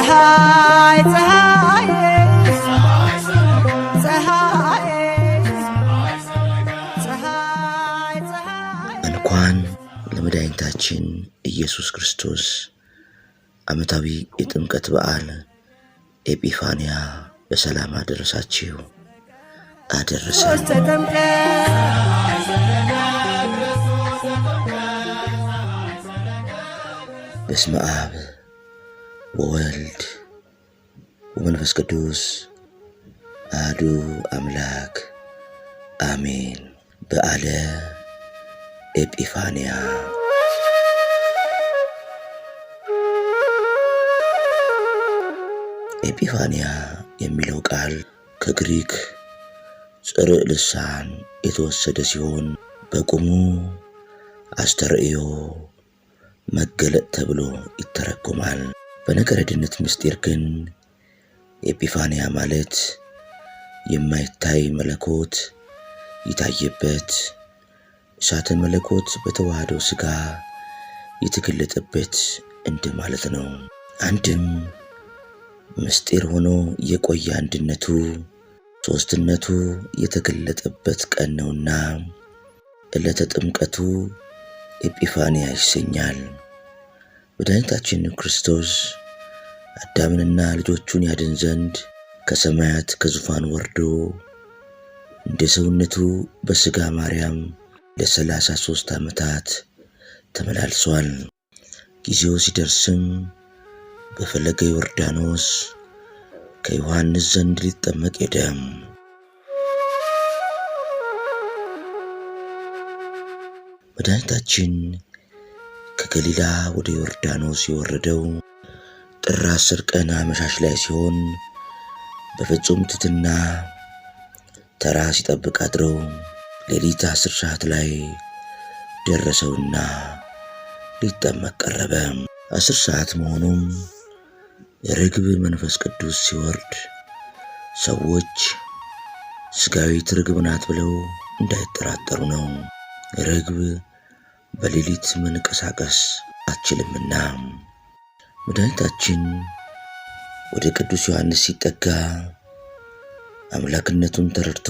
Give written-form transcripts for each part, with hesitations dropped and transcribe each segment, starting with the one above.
ፀሐይ ፀሐይ ፀሐይ ፀሐይ ፀሐይ። እንኳን ለመድኃኒታችን ኢየሱስ ክርስቶስ ዓመታዊ የጥምቀት በዓል ኤጲፋንያ በሰላም አደረሳችሁ አደረሰን። ተጠምቀ። በስመ አብ ወወልድ ወመንፈስ ቅዱስ አሐዱ አምላክ አሜን። በዓለ ኤጲፋንያ። ኤጲፋንያ የሚለው ቃል ከግሪክ ጽርዕ ልሳን የተወሰደ ሲሆን በቁሙ አስተርእዮ፣ መገለጥ ተብሎ ይተረጎማል። በነገረ ድነት ምስጢር ግን ኤጲፋንያ ማለት የማይታይ መለኮት የታየበት፣ እሳተ መለኮት በተዋህደው ሥጋ የተገለጠበት እንደ ማለት ነው። አንድም ምስጢር ሆኖ የቆየ አንድነቱ ሦስትነቱ የተገለጠበት ቀን ነውና ዕለተ ጥምቀቱ ኤጲፋንያ ይሰኛል። መድኃኒታችን ክርስቶስ አዳምንና ልጆቹን ያድን ዘንድ ከሰማያት ከዙፋን ወርዶ እንደ ሰውነቱ በሥጋ ማርያም ለ33 ዓመታት ተመላልሷል። ጊዜው ሲደርስም በፈለገ ዮርዳኖስ ከዮሐንስ ዘንድ ሊጠመቅ ሄደ። መድኃኒታችን ከገሊላ ወደ ዮርዳኖስ የወረደው ጥር 10 ቀን አመሻሽ ላይ ሲሆን በፍጹም ትሕትና ተራ ሲጠብቅ አድሮ ሌሊት 10 ሰዓት ላይ ደረሰውና ሊጠመቅ ቀረበ። 10 ሰዓት መሆኑም የርግብ መንፈስ ቅዱስ ሲወርድ ሰዎች ሥጋዊት ርግብ ናት ብለው እንዳይጠራጠሩ ነው። ርግብ በሌሊት መንቀሳቀስ አትችልምና። መድኃኒታችን ወደ ቅዱስ ዮሐንስ ሲጠጋ አምላክነቱን ተረድቶ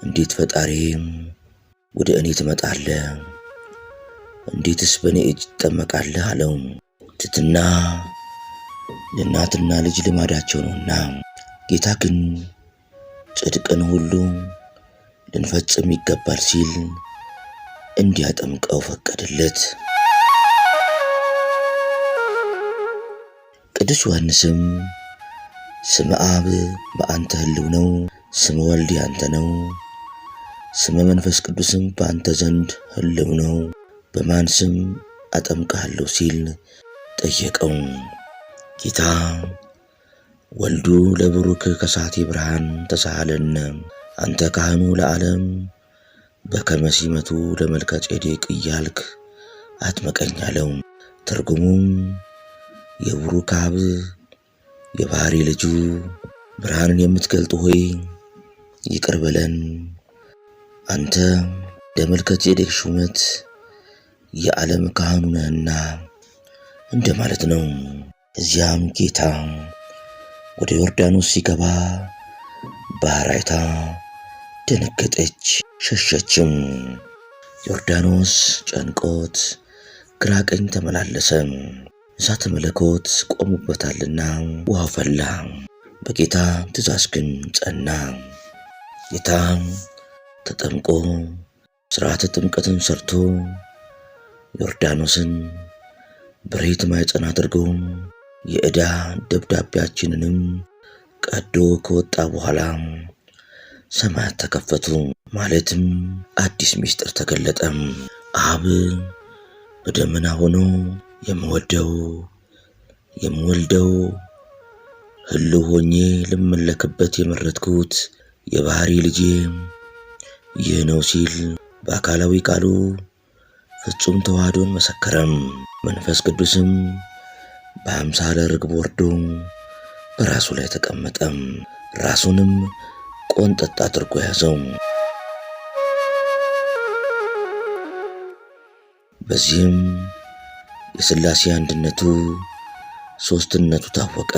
እንዴት ፈጣሪ ወደ እኔ ትመጣለህ? እንዴትስ በእኔ እጅ ትጠመቃለህ? አለው። ትሕትና የእናትና ልጅ ልማዳቸው ነውና፣ ጌታ ግን ጽድቅን ሁሉ ልንፈጽም ይገባል ሲል እንዲያጠምቀው ፈቀደለት። ቅዱስ ዮሐንስም ስመ አብ በአንተ ሕልው ነው፣ ስመ ወልድ ያንተ ነው፣ ስመ መንፈስ ቅዱስም በአንተ ዘንድ ሕልው ነው፣ በማን ስም አጠምቅሃለሁ ሲል ጠየቀው። ጌታ ወልዱ ለብሩክ ከሳቴ ብርሃን ተሳሃለነ አንተ ካህኑ ለዓለም በከመ ሲመቱ ለመልከ ጼዴቅ እያልክ አጥምቀኝ አለው። ትርጉሙም የብሩክ አብ የባሕሪ ልጁ ብርሃንን የምትገልጥ ሆይ ይቅር በለን፣ አንተ ለመልከ ጼዴቅ ሹመት የዓለም ካህኑ ነህና እንደማለት ነው። እዚያም ጌታ ወደ ዮርዳኖስ ሲገባ ባህር አይታ ደነገጠች፣ ሸሸችም። ዮርዳኖስ ጨንቆት ግራ ቀኝ ተመላለሰ። እሳተ መለኮት ቆሙበታልና ውሃው ፈላ። በጌታ ትእዛዝ ግን ጸና። ጌታ ተጠምቆ ሥርዓተ ጥምቀትን ሰርቶ ዮርዳኖስን በሬት ማኅፀን አድርጎ የዕዳ ደብዳቤያችንንም ቀዶ ከወጣ በኋላ ሰማያት ተከፈቱ። ማለትም አዲስ ምስጢር ተገለጠ። አብ በደመና ሆኖ የምወደው የምወልደው ሕልው ሆኜ ልመለክበት የመረጥኩት የባሕሪ ልጄ ይህ ነው ሲል በአካላዊ ቃሉ ፍጹም ተዋህዶን መሰከረም። መንፈስ ቅዱስም በአምሳለ ርግብ ወርዶ በራሱ ላይ ተቀመጠም። ራሱንም ቆንጠጥ አድርጎ ያዘው። በዚህም የሥላሴ አንድነቱ ሦስትነቱ ታወቀ፣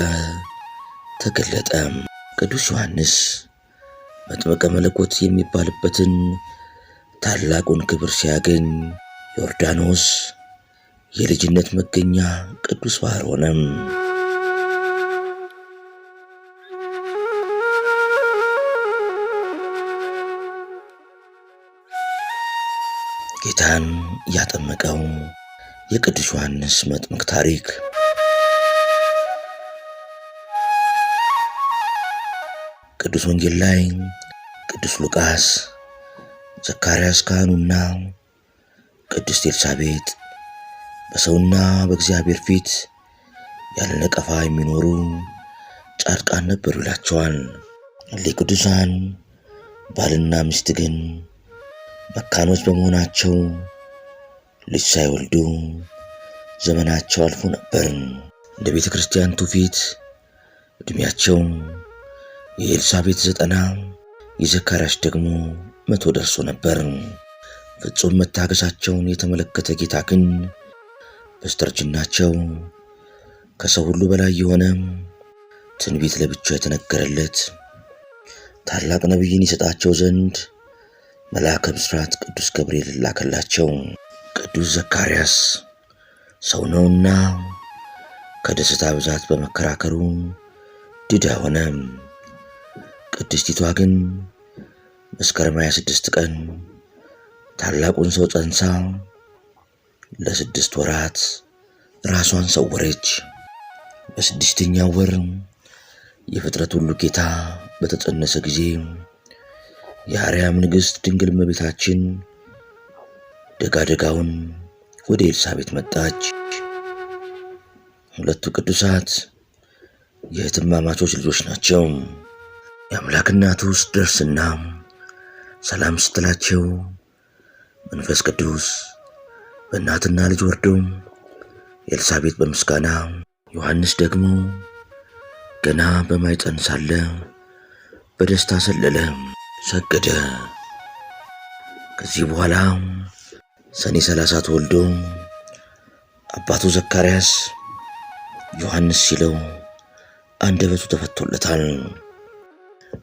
ተገለጠ። ቅዱስ ዮሐንስ መጥምቀ መለኮት የሚባልበትን ታላቁን ክብር ሲያገኝ ዮርዳኖስ የልጅነት መገኛ ቅዱስ ባህር ሆነ። ጌታን ያጠመቀው የቅዱስ ዮሐንስ መጥምቅ ታሪክ። ቅዱስ ወንጌል ላይ ቅዱስ ሉቃስ ዘካርያስ ካህኑና ቅድስት ኤልሳቤጥ በሰውና በእግዚአብሔር ፊት ያለ ነቀፋ የሚኖሩ ጻድቃን ነበሩ ይላቸዋል። እሊህ ቅዱሳን ባልና ሚስት ግን መካኖች በመሆናቸው ልጅ ሳይወልዱ ዘመናቸው አልፎ ነበር። እንደ ቤተ ክርስቲያን ትውፊት ዕድሜያቸው የኤልሳቤጥ 90 የዘካርያስ ደግሞ 100 ደርሶ ነበር። ፍጹም መታገሳቸውን የተመለከተ ጌታ ግን በስተርጅናቸው ከሰው ሁሉ በላይ የሆነ ትንቢት ለብቻው የተነገረለት ታላቅ ነቢይን ይሰጣቸው ዘንድ መልአከ ብስራት ቅዱስ ገብርኤል ላከላቸው። ቅዱስ ዘካርያስ ሰው ነውና ከደስታ ብዛት በመከራከሩ ድዳ ሆነ። ቅድስቲቷ ግን መስከረም 26 ቀን ታላቁን ሰው ጸንሳ ለ6 ወራት ራሷን ሰወረች። በ6ኛው ወር የፍጥረት ሁሉ ጌታ በተጸነሰ ጊዜ የአርያም ንግሥት ድንግል እመቤታችን ደጋደጋውን ወደ ኤልሳቤጥ መጣች። ሁለቱ ቅዱሳት የእህትማማቾች ልጆች ናቸው። የአምላክ እናቱ ስትደርስና ሰላም ስትላቸው መንፈስ ቅዱስ በእናትና ልጅ ወርዶ ኤልሳቤጥ በምስጋና ዮሐንስ ደግሞ ገና በማኅፀን ሳለ በደስታ ሰለለ፣ ሰገደ። ከዚህ በኋላ ሰኔ 30 ተወልዶ አባቱ ዘካርያስ ዮሐንስ ሲለው አንደበቱ ተፈቶለታል።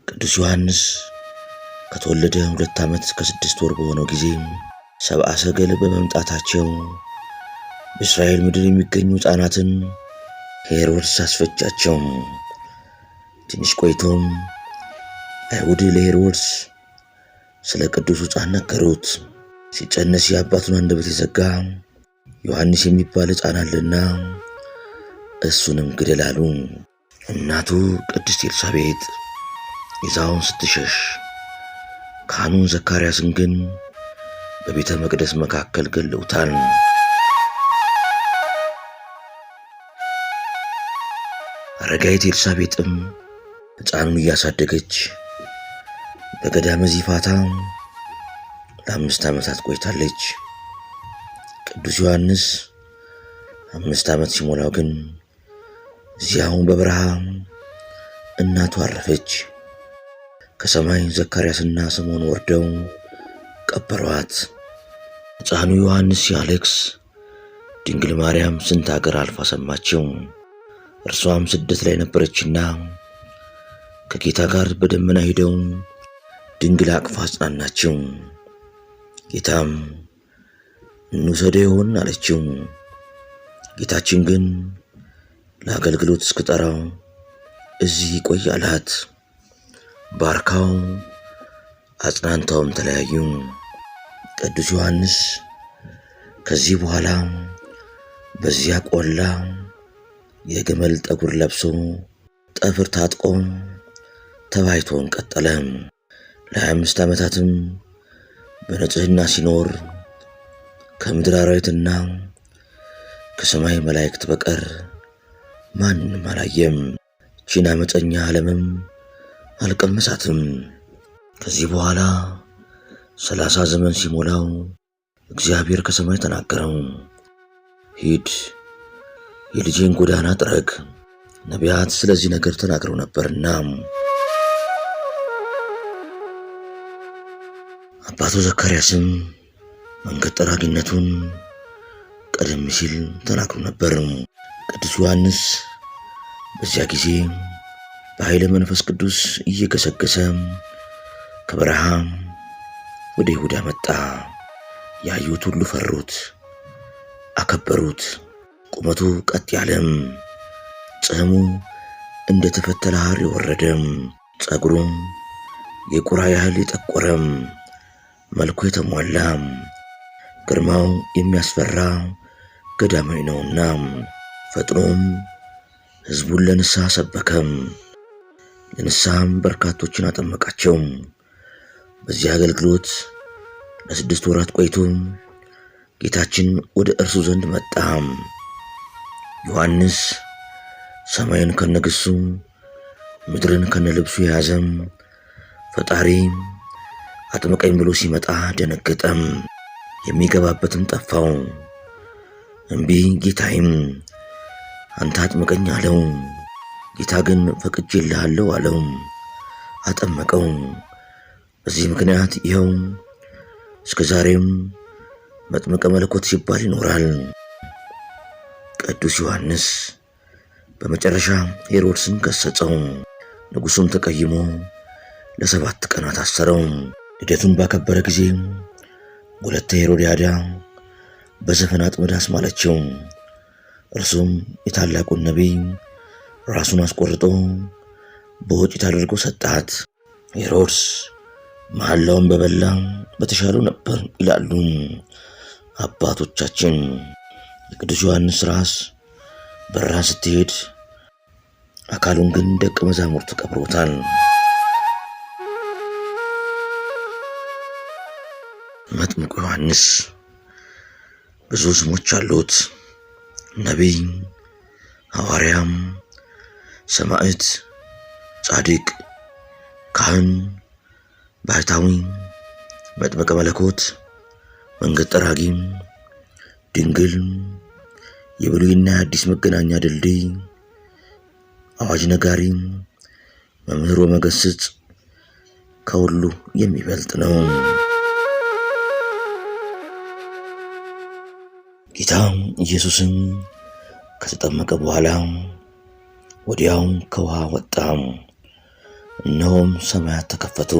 ቅዱስ ዮሐንስ ከተወለደ 2 ዓመት ከ6 ወር በሆነው ጊዜ ሰብአ ሰገል በመምጣታቸው በእስራኤል ምድር የሚገኙ ሕፃናትን ሄሮድስ አስፈጃቸው። ትንሽ ቆይቶም አይሁድ ለሄሮድስ ስለ ቅዱሱ ሕፃን ነገሩት። ሲጸነስ የአባቱን አንደበት የዘጋ ዮሐንስ የሚባል ሕፃን አለና እሱንም ግደል አሉ። እናቱ ቅድስት ኤልሳቤጥ ይዛውን ስትሸሽ ካህኑን ዘካርያስን ግን በቤተ መቅደስ መካከል ገለውታል። አረጋዊት ኤልሳቤጥም ሕፃኑን እያሳደገች በገዳመ ዚፋታ ለ5 ዓመታት ቆይታለች። ቅዱስ ዮሐንስ 5 ዓመት ሲሞላው ግን እዚያው በበረሃ እናቱ አረፈች። ከሰማይ ዘካርያስና ስምዖን ወርደው ቀበሯት። ሕፃኑ ዮሐንስ ሲያለቅስ ድንግል ማርያም ስንት አገር አልፋ ሰማችው። እርሷም ስደት ላይ ነበረችና ከጌታ ጋር በደመና ሄደው ድንግል አቅፋ አጽናናችው። ጌታም እንውሰደው ይሆን አለችው። ጌታችን ግን ለአገልግሎት እስክጠራው እዚህ ይቆይ አላት። ባርካው አጽናንተውም ተለያዩ። ቅዱስ ዮሐንስ ከዚህ በኋላ በዚያ ቆላ የግመል ጠጉር ለብሶ ጠፍር ታጥቆ ተባይቶን ቀጠለ። ለ25 ዓመታትም በንጽህና ሲኖር ከምድር አራዊትና ከሰማይ መላእክት በቀር ማንም አላየም። ይህችን ዓመፀኛ ዓለምም አልቀመሳትም። ከዚህ በኋላ 30 ዘመን ሲሞላው እግዚአብሔር ከሰማይ ተናገረው። ሂድ፣ የልጄን ጎዳና ጥረግ፣ ነቢያት ስለዚህ ነገር ተናግረው ነበርና። አባቱ ዘካርያስም መንገድ ጠራጊነቱን ቀደም ሲል ተናግሮ ነበር። ቅዱስ ዮሐንስ በዚያ ጊዜ በኃይለ መንፈስ ቅዱስ እየገሰገሰ ከበረሃ ወደ ይሁዳ መጣ። ያዩት ሁሉ ፈሩት፣ አከበሩት። ቁመቱ ቀጥ ያለም፣ ጽሕሙ እንደ ተፈተለ ሐር የወረደም፣ ጸጉሩም የቁራ ያህል የጠቆረም፣ መልኩ የተሟላ ግርማው የሚያስፈራ ገዳማዊ ነውና ፈጥኖም ሕዝቡን ለንስሐ ሰበከም። ለንስሐም በርካቶችን አጠመቃቸው። በዚህ አገልግሎት ለ6 ወራት ቆይቶ ጌታችን ወደ እርሱ ዘንድ መጣ። ዮሐንስ ሰማይን ከነግሱ ምድርን ከነልብሱ የያዘም ፈጣሪ አጥምቀኝ ብሎ ሲመጣ ደነገጠም። የሚገባበትም ጠፋው። እምቢ ጌታዬም አንተ አጥምቀኝ አለው። ጌታ ግን ፈቅጄልሃለሁ አለው። አጠመቀው። በዚህ ምክንያት ይኸው እስከ ዛሬም መጥምቀ መለኮት ሲባል ይኖራል። ቅዱስ ዮሐንስ በመጨረሻ ሄሮድስን ገሰጸው። ንጉሡም ተቀይሞ ለ7 ቀናት አሰረው። ልደቱን ባከበረ ጊዜ ወለተ ሄሮድያዳ በዘፈን አጥምዳ አስማለችው። እርሱም የታላቁን ነቢይ ራሱን አስቆርጦ በወጭት አድርጎ ሰጣት። ሄሮድስ መሐላውን በበላ በተሻለው ነበር ይላሉ አባቶቻችን። የቅዱስ ዮሐንስ ራስ በራ ስትሄድ አካሉን ግን ደቀ መዛሙርቱ ቀብረውታል። መጥምቁ ዮሐንስ ብዙ ስሞች አሉት። ነቢይ፣ ሐዋርያም፣ ሰማዕት፣ ጻድቅ፣ ካህን፣ ባህታዊ፣ መጥምቀ መለኮት፣ መንገድ ጠራጊ፣ ድንግል፣ የብሉይና የአዲስ መገናኛ ድልድይ፣ አዋጅ ነጋሪ፣ መምህር ወመገስጽ ከሁሉ የሚበልጥ ነው። ጌታ ኢየሱስም ከተጠመቀ በኋላ ወዲያው ከውሃ ወጣ። እነሆም ሰማያት ተከፈቱ፣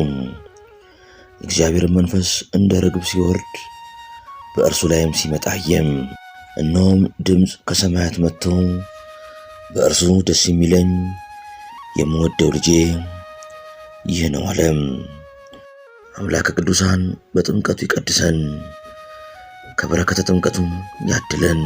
የእግዚአብሔር መንፈስ እንደ ርግብ ሲወርድ በእርሱ ላይም ሲመጣ አየም። እነሆም ድምፅ ከሰማያት መጥቶ በእርሱ ደስ የሚለኝ የምወደው ልጄ ይህ ነው አለ። አምላከ ቅዱሳን በጥምቀቱ ይቀድሰን፣ ከበረከተ ጥምቀቱ ያድለን።